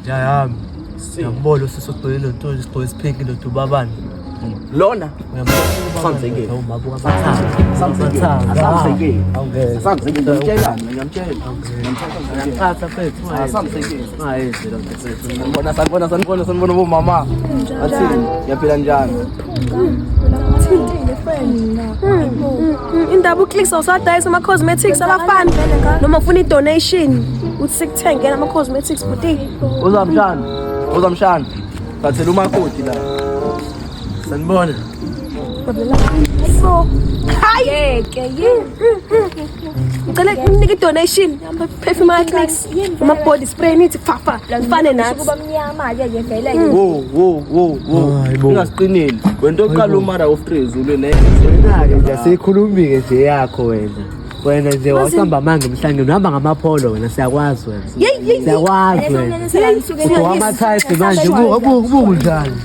Njayami. Ngiyambona usisi ogqoke le nto isigqoko esiphinki ndoda ubabani. Lona Samzekile. Awumabuka amathanga. Samzekile. Asamzekile. Awungeke. Asamzekile. Ngiyamtshela mina, ngiyamtshela. Uyaqhatha mfethu. Asamzekile. Ungayenzi lo nto mfethu. Sanibona, sanibona, sanibona, sanibona bomama. Bathini? Ngiyaphila njani? Indaba uClicks awusadayisa ama-cosmetics abafana noma ufuna i-donation uthi sikuthengele ama-cosmetics bhuti. Uza mshana. Uza mshana. Bathela umakoti la. Sanibona. So, hayi. Ngicela unike i-donation ama-perfume aka-Clicks, ama-body spray nithi fafa fane nathi. Kuba mnyama ke ke vele. Wo, wo, wo, wo. Hayi bo. Ungasiqineli. Wena oqala umara of three ulwe ne. Wena-ke nje asiyikhulumi-ke nje yakho wena. Wena nje wawuhamba amanga emhlangeni uhamba ngamapholo wena siyakwazi wena. Yeyi, yeyi, Siyakwazi wena. Ugqoka ama-tights manje buka buka buka njani.